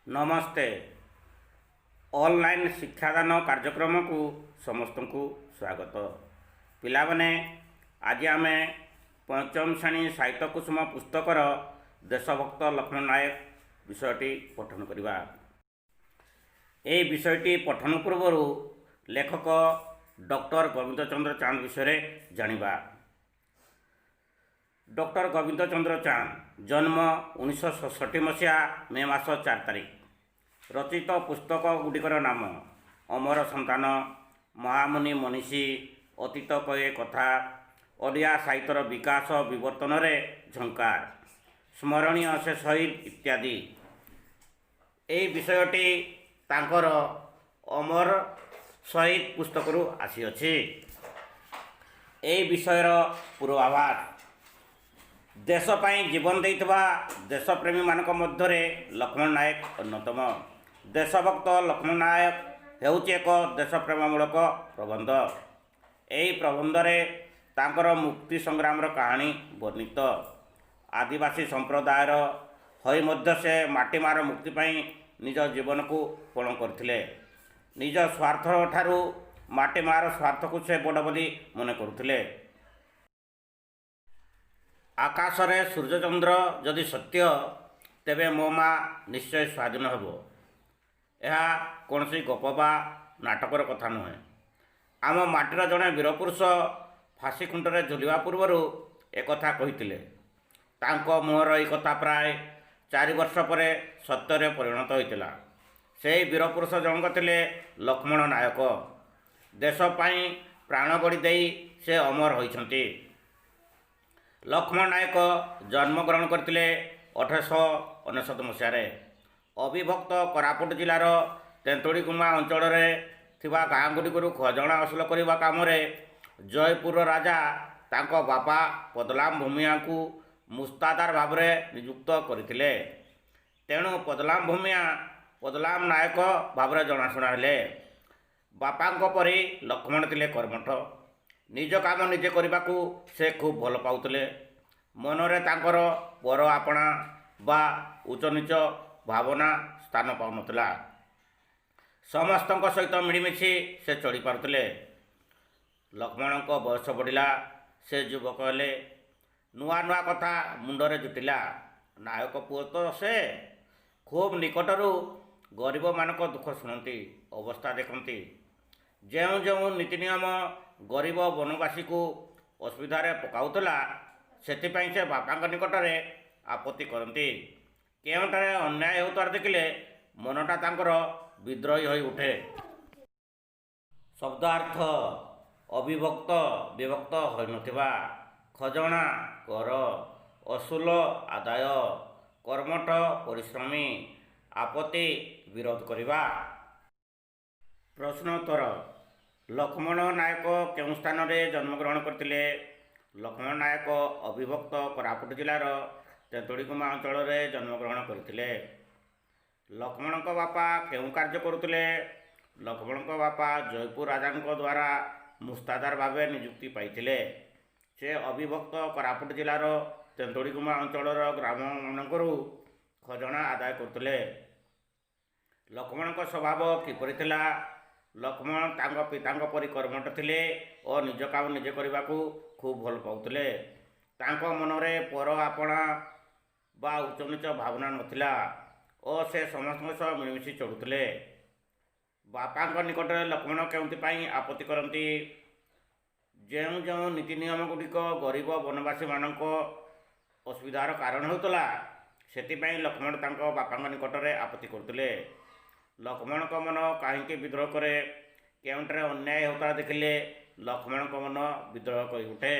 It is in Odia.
ନମସ୍ତେ। ଅନଲାଇନ୍ ଶିକ୍ଷାଦାନ କାର୍ଯ୍ୟକ୍ରମକୁ ସମସ୍ତଙ୍କୁ ସ୍ୱାଗତ। ପିଲାମାନେ, ଆଜି ଆମେ ପଞ୍ଚମ ଶ୍ରେଣୀ ସାହିତ୍ୟ କୁସୁମ ପୁସ୍ତକର ଦେଶଭକ୍ତ ଲକ୍ଷ୍ମଣ ନାୟକ ବିଷୟଟି ପଠନ କରିବା। ଏହି ବିଷୟଟି ପଠନ ପୂର୍ବରୁ ଲେଖକ ଡକ୍ଟର ଗୋବିନ୍ଦ ଚନ୍ଦ୍ର ଚାନ୍ଦ ବିଷୟରେ ଜାଣିବା। ଡକ୍ଟର ଗୋବିନ୍ଦ ଚନ୍ଦ୍ର ଚାନ୍ଦ ଜନ୍ମ 1967 ମସିହା ମେ ମାସ 4 ତାରିଖ। ରଚିତ ପୁସ୍ତକ ଗୁଡ଼ିକର ନାମ ଅମର ସନ୍ତାନ, ମହାମୁନି ମନୀଷୀ, ଅତୀତ କହେ କଥା, ଓଡ଼ିଆ ସାହିତ୍ୟର ବିକାଶ ବିବର୍ତ୍ତନରେ ଝଙ୍କାର, ସ୍ମରଣୀୟ ସେ ଶହୀଦ ଇତ୍ୟାଦି। ଏହି ବିଷୟଟି ତାଙ୍କର ଅମର ଶହୀଦ ପୁସ୍ତକରୁ ଆସିଅଛି। ଏହି ବିଷୟର ପୂର୍ବାଭାସ: ଦେଶ ପାଇଁ ଜୀବନ ଦେଇଥିବା ଦେଶପ୍ରେମୀମାନଙ୍କ ମଧ୍ୟରେ ଲକ୍ଷ୍ମଣ ନାୟକ ଅନ୍ୟତମ। ଦେଶଭକ୍ତ ଲକ୍ଷ୍ମଣ ନାୟକ ହେଉଛି ଏକ ଦେଶପ୍ରେମମୂଳକ ପ୍ରବନ୍ଧ। ଏହି ପ୍ରବନ୍ଧରେ ତାଙ୍କର ମୁକ୍ତି ସଂଗ୍ରାମର କାହାଣୀ ବର୍ଣ୍ଣିତ। ଆଦିବାସୀ ସମ୍ପ୍ରଦାୟର ହୋଇ ମଧ୍ୟ ସେ ମାଟି ମାର ମୁକ୍ତି ପାଇଁ ନିଜ ଜୀବନକୁ ପଣ କରିଥିଲେ। ନିଜ ସ୍ୱାର୍ଥ ଠାରୁ ମାଟି ମାର ସ୍ୱାର୍ଥକୁ ସେ ବଡ଼ ବୋଲି ମନେ କରୁଥିଲେ। ଆକାଶରେ ସୂର୍ଯ୍ୟଚନ୍ଦ୍ର ଯଦି ସତ୍ୟ, ତେବେ ମୋ ମା ନିଶ୍ଚୟ ସ୍ୱାଧୀନ ହେବ। ଏହା କୌଣସି ଗପ ବା ନାଟକର କଥା ନୁହେଁ। ଆମ ମାଟିର ଜଣେ ବୀରପୁରୁଷ ଫାଶୀ ଖୁଣ୍ଟରେ ଝୁଲିବା ପୂର୍ବରୁ ଏକଥା କହିଥିଲେ। ତାଙ୍କ ମୁହଁର ଏହି କଥା ପ୍ରାୟ 4 ବର୍ଷ ପରେ ସତ୍ୟରେ ପରିଣତ ହୋଇଥିଲା। ସେହି ବୀରପୁରୁଷ ଜଣକ ଥିଲେ ଲକ୍ଷ୍ମଣ ନାୟକ। ଦେଶ ପାଇଁ ପ୍ରାଣବଳି ଦେଇ ସେ ଅମର ହୋଇଛନ୍ତି। ଲକ୍ଷ୍ମଣ ନାୟକ ଜନ୍ମଗ୍ରହଣ କରିଥିଲେ 1899 ମସିହାରେ। ଅବିଭକ୍ତ କୋରାପୁଟ ଜିଲ୍ଲାର ତେନ୍ତୁଳିଗୁମା ଅଞ୍ଚଳରେ ଥିବା ଗାଁଗୁଡ଼ିକରୁ ଖଜଣା ଅସୁଲ କରିବା କାମରେ ଜୟପୁରର ରାଜା ତାଙ୍କ ବାପା ପଦଲାମ ଭୂମିଆଙ୍କୁ ମୁସ୍ତାଦାର ଭାବରେ ନିଯୁକ୍ତ କରିଥିଲେ। ତେଣୁ ପଦଲାମ ଭୂମିଆ ପଦଲାମ ନାୟକ ଭାବରେ ଜଣାଶୁଣା ହେଲେ। ବାପାଙ୍କ ପରି ଲକ୍ଷ୍ମଣ ଥିଲେ କର୍ମଠ। ନିଜ କାମ ନିଜେ କରିବାକୁ ସେ ଖୁବ୍ ଭଲ ପାଉଥିଲେ। ମନରେ ତାଙ୍କର ପର ଆପଣା ବା ଉଚ୍ଚନୀଚ ଭାବନା ସ୍ଥାନ ପାଉନଥିଲା। ସମସ୍ତଙ୍କ ସହିତ ମିଳିମିଶି ସେ ଚଳିପାରୁଥିଲେ। ଲକ୍ଷ୍ମଣଙ୍କ ବୟସ ବଢ଼ିଲା। ସେ ଯୁବକ ହେଲେ। ନୂଆ ନୂଆ କଥା ମୁଣ୍ଡରେ ଜୁଟିଲା। ନାୟକ ପୁଅ ତ ସେ। ଖୁବ୍ ନିକଟରୁ ଗରିବମାନଙ୍କ ଦୁଃଖ ଶୁଣନ୍ତି, ଅବସ୍ଥା ଦେଖନ୍ତି। ଯେଉଁ ଯେଉଁ ନୀତି ନିୟମ ଗରିବ ବନବାସୀକୁ ଅସୁବିଧାରେ ପକାଉଥିଲା, ସେଥିପାଇଁ ସେ ବାପାଙ୍କ ନିକଟରେ ଆପତ୍ତି କରନ୍ତି। କେଉଁଠାରେ ଅନ୍ୟାୟ ହେଉଥିବାର ଦେଖିଲେ ମନଟା ତାଙ୍କର ବିଦ୍ରୋହୀ ହୋଇ ଉଠେ। ଶବ୍ଦାର୍ଥ: ଅବିଭକ୍ତ, ବିଭକ୍ତ ହୋଇନଥିବା, ଖଜଣା, କର, ଅସୁଲ, ଆଦାୟ, କର୍ମଠ, ପରିଶ୍ରମୀ, ଆପତ୍ତି, ବିରୋଧ କରିବା। ପ୍ରଶ୍ନୋତ୍ତର: ଲକ୍ଷ୍ମଣ ନାୟକ କେଉଁ ସ୍ଥାନରେ ଜନ୍ମଗ୍ରହଣ କରିଥିଲେ? ଲକ୍ଷ୍ମଣ ନାୟକ ଅବିଭକ୍ତ କୋରାପୁଟ ଜିଲ୍ଲାର ତେନ୍ତୁଳିଗୁମା ଅଞ୍ଚଳରେ ଜନ୍ମଗ୍ରହଣ କରିଥିଲେ। ଲକ୍ଷ୍ମଣଙ୍କ ବାପା କେଉଁ କାର୍ଯ୍ୟ କରୁଥିଲେ? ଲକ୍ଷ୍ମଣଙ୍କ ବାପା ଜୟପୁର ରାଜାଙ୍କ ଦ୍ୱାରା ମୁସ୍ତାଦାର ଭାବେ ନିଯୁକ୍ତି ପାଇଥିଲେ। ସେ ଅବିଭକ୍ତ କୋରାପୁଟ ଜିଲ୍ଲାର ତେନ୍ତୁଳିଗୁମା ଅଞ୍ଚଳର ଗ୍ରାମମାନଙ୍କରୁ ଖଜଣା ଆଦାୟ କରୁଥିଲେ। ଲକ୍ଷ୍ମଣଙ୍କ ସ୍ୱଭାବ କିପରି ଥିଲା? ଲକ୍ଷ୍ମଣ ତାଙ୍କ ପିତାଙ୍କ ପରି କର୍ମଠ ଥିଲେ ଓ ନିଜ କାମ ନିଜେ କରିବାକୁ ଖୁବ୍ ଭଲ ପାଉଥିଲେ। ତାଙ୍କ ମନରେ ପର ଆପଣା ବା ଉଚ୍ଚନୀଚ ଭାବନା ନଥିଲା ଓ ସେ ସମସ୍ତଙ୍କ ସହ ମିଳିମିଶି ଚଳୁଥିଲେ। ବାପାଙ୍କ ନିକଟରେ ଲକ୍ଷ୍ମଣ କେଉଁଥିପାଇଁ ଆପତ୍ତି କରନ୍ତି? ଯେଉଁ ଯେଉଁ ନୀତି ନିୟମ ଗୁଡ଼ିକ ଗରିବ ବନବାସୀମାନଙ୍କ ଅସୁବିଧାର କାରଣ ହେଉଥିଲା, ସେଥିପାଇଁ ଲକ୍ଷ୍ମଣ ତାଙ୍କ ବାପାଙ୍କ ନିକଟରେ ଆପତ୍ତି କରୁଥିଲେ। ଲକ୍ଷ୍ମଣଙ୍କ ମନ କାହିଁକି ବିଦ୍ରୋହ କରେ? କେଉଁଠାରେ ଅନ୍ୟାୟ ହେଉଥିବା ଦେଖିଲେ ଲକ୍ଷ୍ମଣଙ୍କ ମନ ବିଦ୍ରୋହ କରିଉଠେ?